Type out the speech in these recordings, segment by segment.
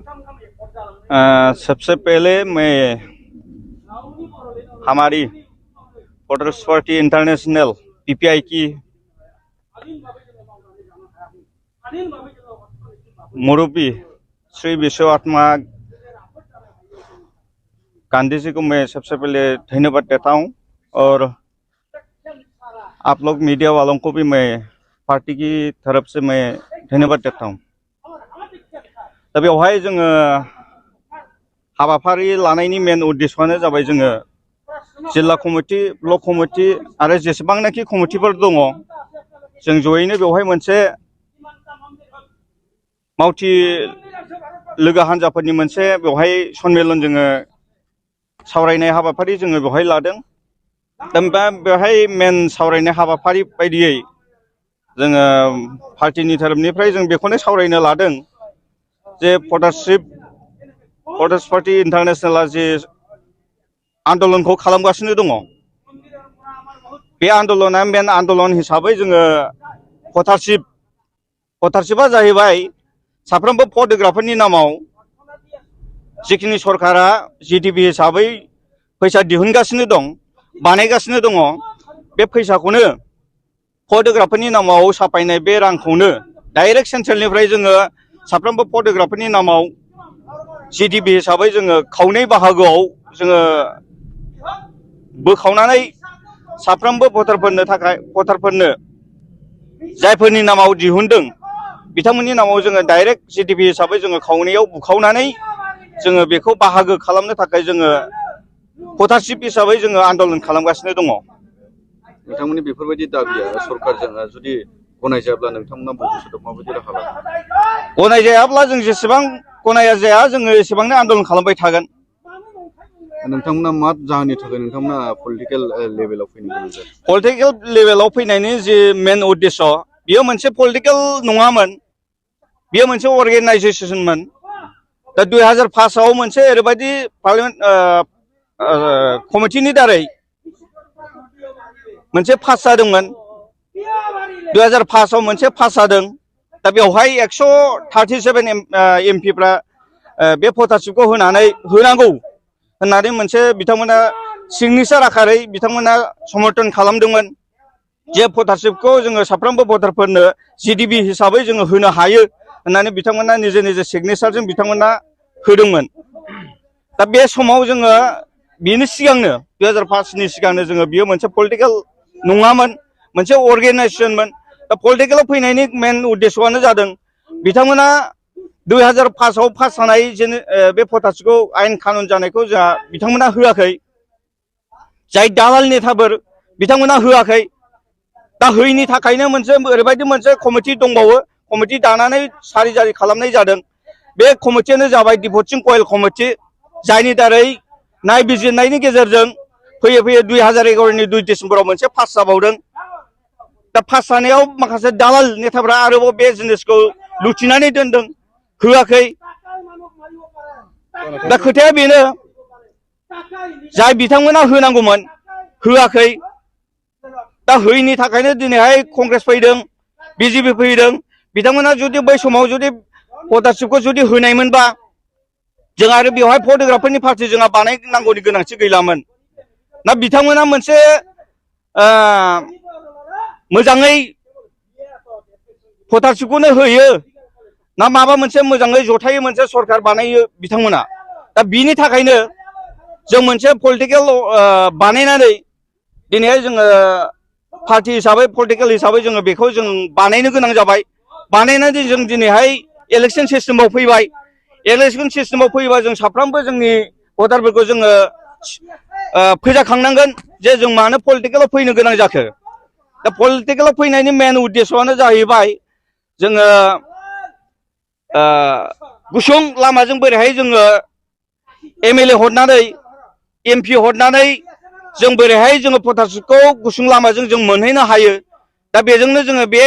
सबसे पहले मैं हमारी पोटर्स पार्टी इंटरनेशनल पीपीआई की मुरब्बी श्री विश्वात्मा गांधी जी को मैं सबसे पहले धन्यवाद देता हूं और आप लोग मीडिया वालों को भी मैं पार्टी की तरफ से मैं धन्यवाद देता हूं। दा बेवहाय जोङो हाबाफारि लानायनि मेन उद्देश्यआनो जाबाय जोङो जिल्ला कमिटि ब्लक कमिटि आरो जेसेबांनाखि कमिटिफोर दङ जों जयैनो बेवहाय मोनसे मावथि लोगो हान्जाफोरनि मोनसे बेवहाय सन्मेलन जोङो सावरायनाय हाबाफारि जोङो बेवहाय लादों। दा बेवहाय मेन सावरायनाय हाबाफारि बायदियै जोङो पार्टीनि तरफनिफ्राय जों बेखौनो सावरायनो लादों जे पोटार्स पार्टी इंटरनेशनला जे आन्दोलनखौ खालामगासिनो दङ बे आन्दोलना मेन आन्दोलन हिसाबै जोङो भटारशिपआ जाहैबाय साफ्रोमबो भट होग्राफोरनि नामाव जिखिनि सरकारा जीडीपी हिसाबै फैसा दिहुनगासिनो दं बानायगासिनो दङ बे फैसाखौनो भट होग्राफोरनि नामाव साफायनाय बे रांखौनो डाइरेक्ट सेन्ट्रेलनिफ्राय जोङो साफ्रोमबो भट होग्राफोरनि नामाव जीडीपी हिसाबै जोङो खावनै बाहागोआव जोङो बोखावनानै साफ्रोमबो भटारफोरनो जायफोरनि नामाव दिहुनदों बिथांमोननि नामाव जोङो डाइरेक्ट जीडीपी हिसाबै जोङो खावनैयाव बुखावनानै जोङो बेखौ बाहागो खालामनो थाखाय जोङो भटारशिप हिसाबै जोङो आन्दोलन खालामगासिनो दङ। नोंथांमोननि बेफोरबायदि दाबिया सरकारजों जुदि गनायजायाब्ला नोंथांमोना भबिष्यतआव माबायदि राहा लागोन? गनायजायाब्ला जों जेसेबां गनाया जाया जोङो एसेबांनो आन्दोलन खालामबाय थागोन। नोंथांमोना मा जाहोननि थाखाय नोंथांमोना पलिटिकेल लेभेलाव फैनो गोनां जादों? पलिटिकेल लेभेलाव फैनायनि जे मेन उद्देश्य बेयो मोनसे पलिटिकेल नङामोन, बेयो मोनसे अर्गेनाइजेसनमोन। दा 2005आव मोनसे ओरैबायदि पार्लियामेन्ट कमिटिनि दारै मोनसे पास जादोंमोन। 2005आव मोनसे पास जादों। दा बेवहाय 137 एमपिफ्रा बे भटारशिपखौ होनांगौ होननानै मोनसे बिथांमोना सिगनेचार आकारै बिथांमोना समर्थन खालामदोंमोन जे भटारशिपखौ जोङो साफ्रोमबो भटारफोरनो जीडीपी हिसाबै जोङो होनो हायो होननानै बिथांमोना निजे सिगनेचारजों बिथांमोना होदोंमोन। दा बे समाव जोङो बेनि सिगांनो 2005नि सिगांनो जोङो बियो मोनसे पलिटिकेल नङामोन, मोनसे अर्गेनाइजेसनमोन। दा पलिटिकेलाव फैनायनि मेन उद्देश्यआनो जादों बिथांमोना 2005आव पास जानाय बे भटारशिपखौ आयेन कानुन जानायखौ जोंहा बिथांमोना होआखै। जाय दालाल नेताफोर बिथांमोना होआखै। दा होयैनि थाखायनो मोनसे ओरैबायदि मोनसे कमिटि दंबावो, कमिटि दानानै सारि जारि खालामनाय जादों। बे कमिटियानो जाबाय डिभ'टिं क'इल कमिटि, जायनि दारै नायबिजिरनायनि गेजेरजों फैयै 2011नि 2 डिसेम्बराव मोनसे पास जाबावदों। दा पास जानायाव माखासे दालाल नेताफ्रा आरोबाव बे जिनिसखौ लुथिनानै दोनदों, होआखै। दा खोथाया बेनो जाय बिथांमोना होनांगौमोन होआखै। दा होयैनि थाखायनो दिनैहाय कंग्रेस फैदों, बीजेपी फैदों। बिथांमोना जुदि बै समाव जुदि भटारशिपखौ जुदि होनायमोनबा जों आरो बेवहाय भट होग्राफोरनि पार्टि जोंहा बानायनांगौनि गोनांथि गैलामोन। ना बिथांमोना मोनसे मोजाङै भटारशिपखौनो होयो ना माबा मोनसे मोजाङै जथायै मोनसे सरकार बानायो बिथांमोना। दा बिनि थाखायनो जों मोनसे पलिटिकेल बानायनानै दिनैहाय जोङो पार्टी हिसाबै पलिटिकेल हिसाबै जोङो बेखौ जों बानायनो गोनां जाबाय। बानायनानै जों दिनैहाय इलेक्शन सिस्टेमाव फैबाय। इलेक्शन सिस्टेमाव फैयोबा जों साफ्रोमबो जोंनि भटारफोरखौ जोङो फोजाखांनांगोन जे जों मानो पलिटिकेलाव फैनो गोनां जाखो। दा पलिटिकेलाव फैनायनि मेन उद्देश्यआनो जाहैबाय जोङो गुसुं लामाजों बोरैहाय जोङो एमएलए हरनानै एमपि हरनानै जों बोरैहाय जोङो भटारशिपखौ गुसुं लामाजों जों मोनहैनो हायो। दा बेजोंनो जोङो बे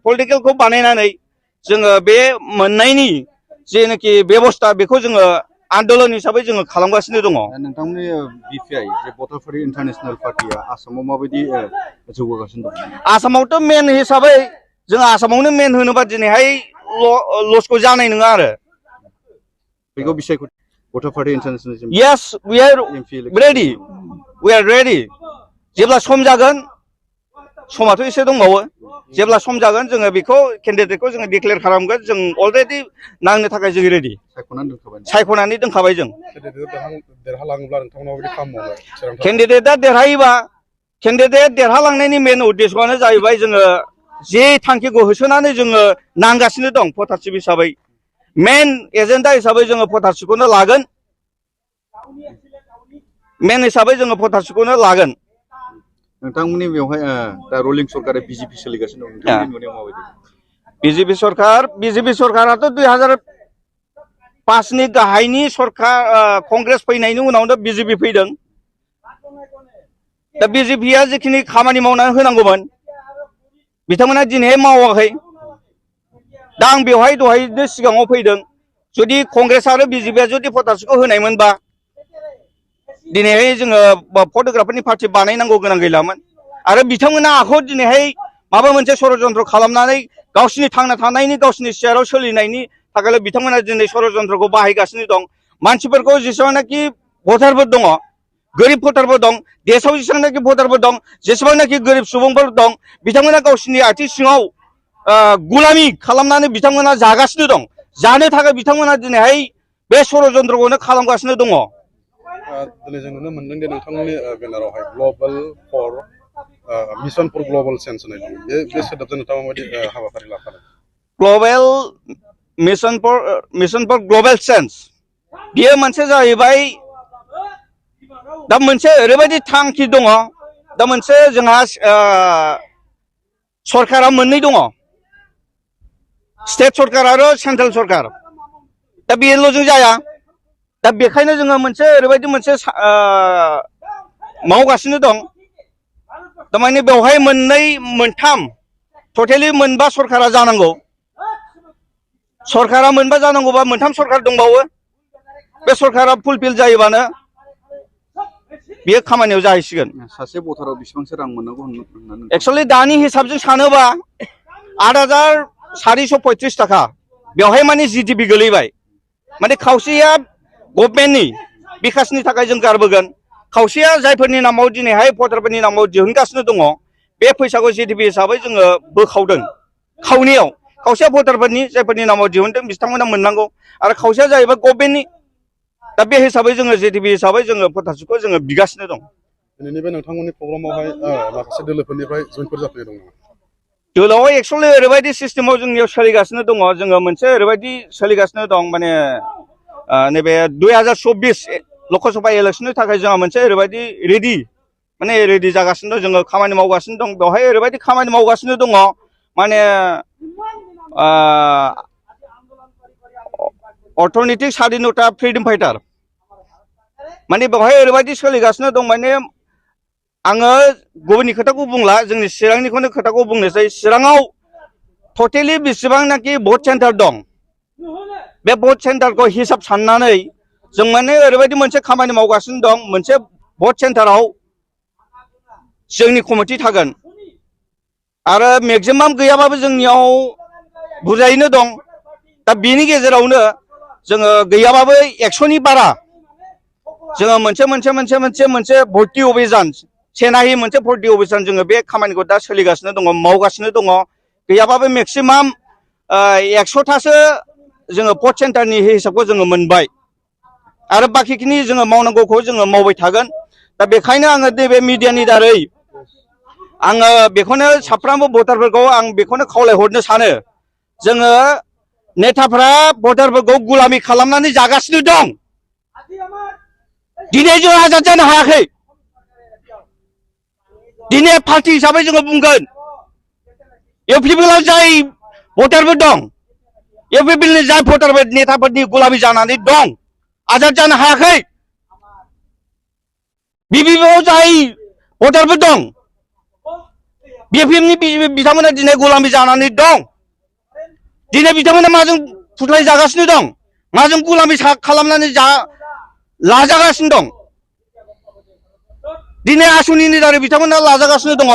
पलिटिकेलखौ बानायनानै जोङो बे मोननायनि जेनाखि बेबस्था बेखौ जोङो आन्दोलन हिसाबै जोङो खालामगासिनो दङ। नोंथांमोननि बिपिआइ जे भटार पार्टी इन्टारनेशनल पार्टीया आसामाव माबायदि जौगागासिनो दं? आसामावथ' मेन हिसाबै जों आसामावनो मेन होनोबा दिनैहाय लसखौ जानाय नङा आरो बेखौ बिसायख' भटार party international Yes, we are ready. We are ready. जेब्ला सम जागोन समाथ' एसे दंबावो जेब्ला सम जागोन जोङो बेखौ केन्डिडेटखौ जोङो डिक्लेयार खालामगोन जों अलरेडि नांनो थाखाय जों रेडि सायख'नानै दोनखाबाय जों देरहालाङोब्ला नोंथांमोना माबायदि खालामबावनो केन्डिडेटआ देरहायोबा केन्डिडेट देरहालांनायनि मेन उद्देश्यआनो जाहैबाय जोङो जे थांखिखौ होसोनानै जोङो नांगासिनो दं भटारशिप हिसाबै मेन एजेन्डा हिसाबै जोङो भटारशिपखौनो लागोन मेन हिसाबै जोङो भटारशिपखौनो लागोन नोंथांमोननि बेवहाय दा रुलिं सरकारा बिजेपि सोलिगासिनो दं नोंथांमोननि नुनायाव माबायदि बिजेपि सरकाराथ' 2005 नि गाहायनि सरकार कंग्रेस फैनायनि उनावनो बिजेपि फैदों दा बिजेपिया जिखिनि खामानि मावनानै होनांगौमोन बिथांमोना दिनैहाय मावाखै दा आं बेवहाय दहायनो सिगाङाव फैदों जुदि कंग्रेस आरो बिजेपिया जुदि भटारशिपखौ होनायमोनबा दिनैहाय जोङो फट'ग्राफारनि पार्टि बानायनांगौ गोनां गैलामोन आरो बिथांमोना आखौ दिनैहाय माबा मोनसे षड़यन्त्र खालामनानै गावसिनि थांना थानायनि गावसिनि सियाराव सोलिनायनि थाखायल' बिथांमोना दिनै षड़यन्त्रखौ बाहायगासिनो दं मानसिफोरखौ जेसेबांनाखि भटारफोर दङ गोरिब भटारफोर दं देशआव जेसेबांनाखि भटारफोर दं जेसेबांनाखि गोरिब सुबुंफोर दं बिथांमोना गावसिनि आथिं सिङाव गुलामी खालामनानै बिथांमोना जागासिनो दं जानो थाखाय बिथांमोना दिनैहाय बे षड़यन्त्रखौनो खालामगासिनो दङ दिनै जों नुनो मोनदों दि नोंथांमोननि बेनारावहाय global for mission for global change होननाय दं बे सोदोबजों नोंथाङा माबायदि हाबाफारि लाफादों global mission for global change बेयो मोनसे जाहैबाय दा मोनसे ओरैबायदि थांखि दङ दा मोनसे जोंहा सरकारा मोननै दङ स्टेट सरकार आरो सेन्ट्रेल सरकार दा बेल'जों जाया दा बेखायनो जोङो मोनसे ओरैबायदि मोनसे मावगासिनो दं थारमाने बेवहाय मोननै मोनथाम टटेलि मोनबा सरकारा जानांगौ सरकारा मोनबा जानांगौबा मोनथाम सरकार दंबावो बे सरकारा फुलफिल जायोबानो बेयो खामानियाव जाहैसिगोन सासे भटाराव बेसेबांसो रां मोननांगौ होननानै एक्चुअलि दानि हिसाबजों सानोबा 8,435 थाखा बेवहाय माने जिडिपि गोलैबाय माने खावसेया गभर्नमेन्टनि बिकासनि थाखाय जों गारबोगोन खावसेया जायफोरनि नामाव दिनैहाय भटारफोरनि नामाव दिहुनगासिनो दङ बे फैसाखौ जिडिपि हिसाबै जोङो बोखावदों खावनैयाव खावसेया भटारफोरनि जायफोरनि नामाव दिहुनदों बिथांमोना मोननांगौ आरो खावसेया जाहैबाय गभर्नमेन्टनि दा बे हिसाबै जोङो जिडिपि हिसाबै जोङो भटारशिपखौ जोङो बिगासिनो दं दिनैनि बे नोंथांमोननि प्रग्रामावहाय माखासे दोलोफोरनिफ्राय जइनफोर जाफैनाय दं नामा दोलोआव एक्चुअलि ओरैबायदि सिस्टेमाव जोंनियाव सोलिगासिनो दङ जोङो मोनसे ओरैबायदि सोलिगासिनो दं माने नैबे 2024 लकसभा इलेक्सननि थाखाय जोंहा मोनसे ओरैबायदि रेडि जागासिनो दं जोङो खामानि मावगासिनो दं बेवहाय ओरैबायदि खामानि मावगासिनो दङ माने अर्थनैतिक स्वाधीनता फ्रिडम फाइटार माने बेवहाय ओरैबायदि सोलिगासिनो दं माने आङो गुबुननि खोथाखौ बुंला जोंनि चिरांनिखौनो खोथाखौ बुंनोसै चिराङाव टटेलि बेसेबांनाखि भट सेन्टार दं बे भट सेन्टारखौ हिसाब साननानै जों माने ओरैबायदि मोनसे खामानि मावगासिनो दं मोनसे भट सेन्टाराव जोंनि कमिटि थागोन आरो मेक्सिमाम गैयाबाबो जोंनियाव बुरजायैनो दं दा बेनि गेजेरावनो जोङो गैयाबाबो 100नि बारा जोङो मोनसे भर्ति अभियान सेनाहि मोनसे भर्ति अभियान जोङो बे खामानिखौ दा सोलिगासिनो दङ मावगासिनो दङ गैयाबाबो मेक्सिमाम 100थासो जोङो भट सेन्टारनि हिसाबखौ जोङो मोनबाय आरो बाखिखिनि जोङो मावनांगौखौ जोङो मावबाय थागोन दा बेखायनो आङो नैबे मिडियानि दारै आङो बेखौनो साफ्रोमबो भटारफोरखौ आं बेखौनो खावलायहरनो सानो जोङो नेताफ्रा भटारफोरखौ गुलामी खालामनानै जागासिनो दं दिनै जों आजाद जानो हायाखै दिनै पार्टी हिसाबै जोङो बुंगोन इउपिपिएलआव जाय भटारफोर दं इउपिपिएलनि जाय भटारफोर नेताफोरनि गुलामी जानानै दं आजाद जानो हायाखै बिपिपिआव जाय भटारफोर दं बिपिएमनि बिथांमोना दिनै गुलामी जानानै दं दिनै बिथांमोना माजों फुस्लाय जागासिनो दं माजों गुलामी खालामनानै लाजागासिनो दं दिनै आसनिनि दारै बिथांमोना लाजागासिनो दङ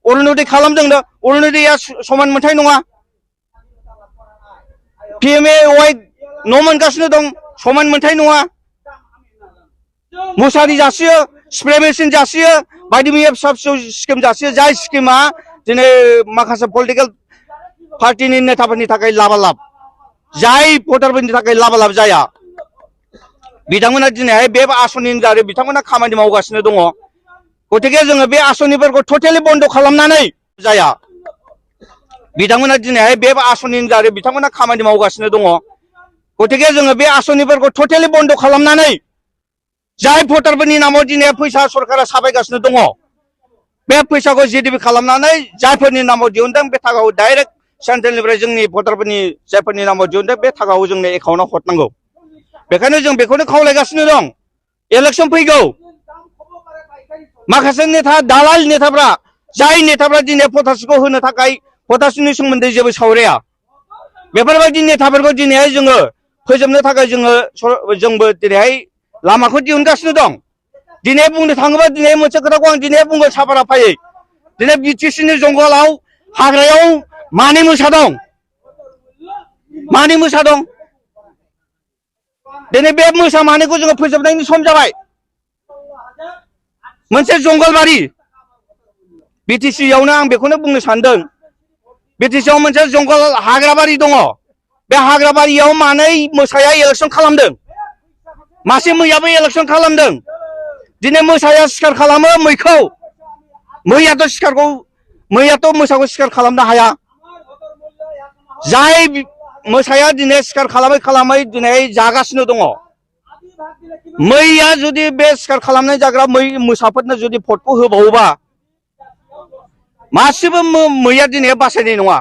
अरुणोदय खालामदोंनो अरुणोदयआ समान मोनथाय नङा पिएमए वाइ न' मोनगासिनो दं समान मोनथाय नङा मुसारि जासियो स्प्रे मेसिन जासियो बायदि मैया फिसा फिसौ स्किम जासियो जाय स्किमा दिनै माखासे पलिटिकेल पार्टिनि नेताफोरनि थाखाय लाबालाब जाय भटारफोरनि थाखाय लाबालाब जाया बिथांमोना दिनैहाय बे आसनिनि दारै बिथांमोना खामानि मावगासिनो दङ गतिके जोङो बे आसनिफोरखौ टटेलि बन्द खालामनानै जाया बिथांमोना दिनैहाय बे आसनिनि दारै बिथांमोना खामानि मावगासिनो दङ गतिके जोङो बे आसनिफोरखौ टटेलि बन्द खालामनानै जाय भटारफोरनि नामाव दिनै फैसा सरकारा साबायगासिनो दङ बे फैसाखौ जिडिपि खालामनानै जायफोरनि नामाव दिहुनदों बे थाखाखौ डाइरेक्ट सेन्ट्रेलनिफ्राय जोंनि भटारफोरनि जायफोरनि नामाव दिहुनदों बे थाखाखौ जोंनो एकाउन्टआव हरनांगौ बेखायनो जों बेखौनो खावलायगासिनो दं इलेक्सन फैगौ माखासे नेता दालाल नेताफ्रा जाय नेताफ्रा दिनै भटारशिपखौ होनो थाखाय भटारशिपनि सोमोन्दै जेबो सावराया बेफोरबायदि नेताफोरखौ दिनैहाय जोङो फोजोबनो थाखाय जोंबो दिनैहाय लामाखौ दिहुनगासिनो दं दिनै बुंनो थाङोबा दिनै मोनसे खोथाखौ आं दिनै बुंगोन साफारा फायै दिनै बिटिसिनि जंगलाव हाग्रायाव मानै मोसा दं मानै मोसा दं दिनै बे मोसा मानैखौ जोङो फोजोबनायनि सम जाबाय मोनसे जंगलबारि बिटिसियावनो आं बेखौनो बुंनो सानदों बिटिसियाव मोनसे जंगल हाग्राबारि दङ बे हाग्राबारियाव मानै मोसाया इलेक्सन खालामदों मासे मैयाबो इलेक्सन खालामदों दिनै मोसाया सिखार खालामो मैखौ मैयाथ' मोसाखौ सिखार खालामनो हाया जाय मोसाया दिनै सिखार खालामै दिनै जागासिनो दङ मैया जुदि बे सिखार खालामनाय जाग्रा मोसाफोरनो जुदि भटखौ होबावोबा मासेबो मैया दिनै बासायनाय नङा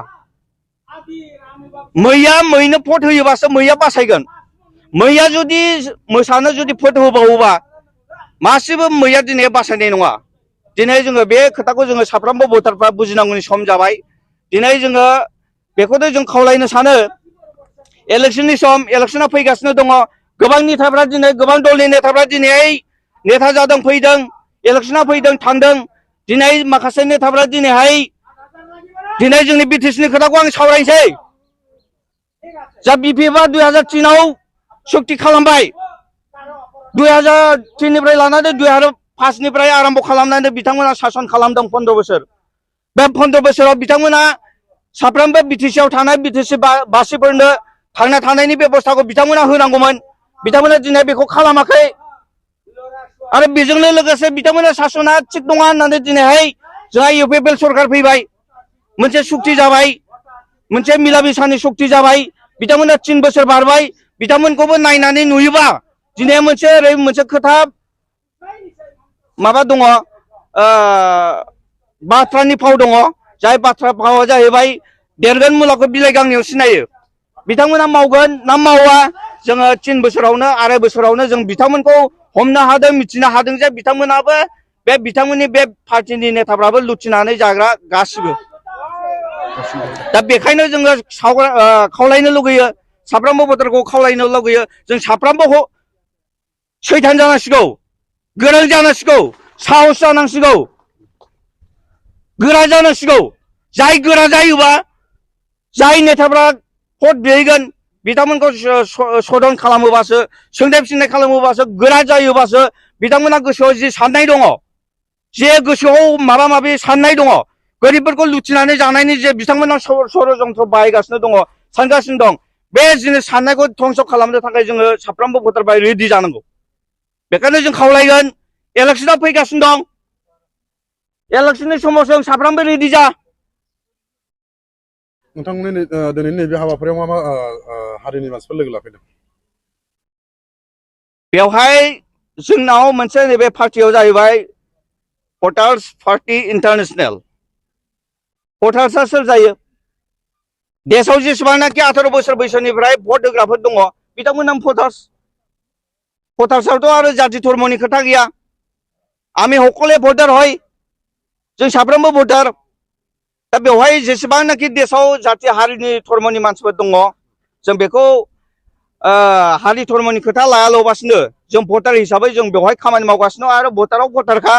मैनो भट होयोबासो मैया बासायगोन मैया जुदि मोसानो जुदि भट होबावोबा मासेबो मैया दिनै बासायनाय नङा दिनै जोङो बे खोथाखौ जोङो साफ्रोमबो भटारफ्रा बुजिनांगौनि सम जाबाय दिनै जोङो बेखौनो जों खावलायनो सानो इलेक्सननि सम इलेक्सना फैगासिनो दङ गोबां नेताफ्रा दिनै गोबां दलनि नेताफ्रा दिनै नेता जादों फैदों इलेक्सना फैदों थांदों दिनै माखासे नेताफ्रा दिनै जोंनि बिटिसिनि खोथाखौ आं सावरायनोसै जा बिपिएफआ 2003 सक्ति खालामबाय 2003निफ्राय लानानै 2005निफ्राय आरम्भ खालामनानै बिथांमोना सासन खालामदों 15 बोसोर बे 15 बोसोराव बिथांमोना साफ्रोमबो बिटिसिआव थानाय बिटिसि बासिफोरनो थांना थानायनि बेबस्थाखौ बिथांमोना होनांगौमोन बिथांमोना दिनै बेखौ खालामाखै आरो बेजोंनो लोगोसे बिथांमोना सासना थिग नङा होननानै दिनैहाय जोंहा इउपिपिएल सरकार फैबाय मोनसे सुक्ति जाबाय मोनसे मिला मिसानि सुक्ति जाबाय बिथांमोना 3 बोसोर बारबाय बिथांमोनखौबो नायनानै नुयोबा दिनै मोनसे खोथा माबा दङ बाथ्रानि फाव दङ जाय बाथ्रा फावा जाहैबाय देरगोन मुलाखौ बिलाइ गांनैयाव सिनायो बिथांमोना मावगोन ना मावा जोङो 3 बोसोरावनो 2.5 बोसोरावनो जों बिथांमोनखौ हमनो हादों मिथिनो हादों जे बिथांमोनाबो बिथांमोननि बे पार्टिनि नेताफ्राबो लुथिनानै जाग्रा गासिबो दा बेखायनो जोङो खावलायनो लुगैयो साफ्रोमबो भटारखौ खावलायनो लुगैयो जों साफ्रोमबो सैथान जानांसिगौ गोरों जानांसिगौ साहस जानांसिगौ गोरा जानांसिगौ जाय गोरा जायोबा जाय नेताफ्रा भट बिहैगोन बिथांमोनखौ सदन खालामोबासो सोंनाय फिननाय खालामोबासो गोरा जायोबासो बिथांमोना गोसोआव जि साननाय दङ जे गोसोआव माबा माबि साननाय दङ गोरिबफोरखौ लुथिनानै जानायनि जे बिथांमोना षड़यन्त्र बाहायगासिनो दङ सानगासिनो दं बे जिनिस साननायखौ धंस खालामनो थाखाय जोङो साफ्रोमबो भटारफ्रा रेडि जानांगौ बेखायनो जों खावलायगोन इलेक्सना फैगासिनो दं इलेक्सननि समाव जों साफ्रोमबो रेडि जा नोंथांमोननि दिनैनि नैबे हाबाफारियाव मा हारिनि मानसिफोर लोगो लाफैदों बेवहाय जोंनाव मोनसे नैबे पार्टियाव जाहैबाय भटार्स पार्टी इन्टारनेशनेल भटार्सआ सोर जायो देशआव जेसेबांनाखि 18 बोसोर बैसोनिफ्राय भट होग्राफोर दङ बिथांमोना भटार्सआवथ' आरो जाति धर्मनि खोथा गैया आमी हकले भटार হয় जों साफ्रोमबो भटार दा बेवहाय जेसेबांनाखि देशआव जाति हारिनि धर्मनि मानसिफोर दङ जों बेखौ हारि धर्मनि खोथा लायालाबासिनो जों भटार हिसाबै जों बेवहाय खामानि मावगासिनो आरो भटाराव भटारखा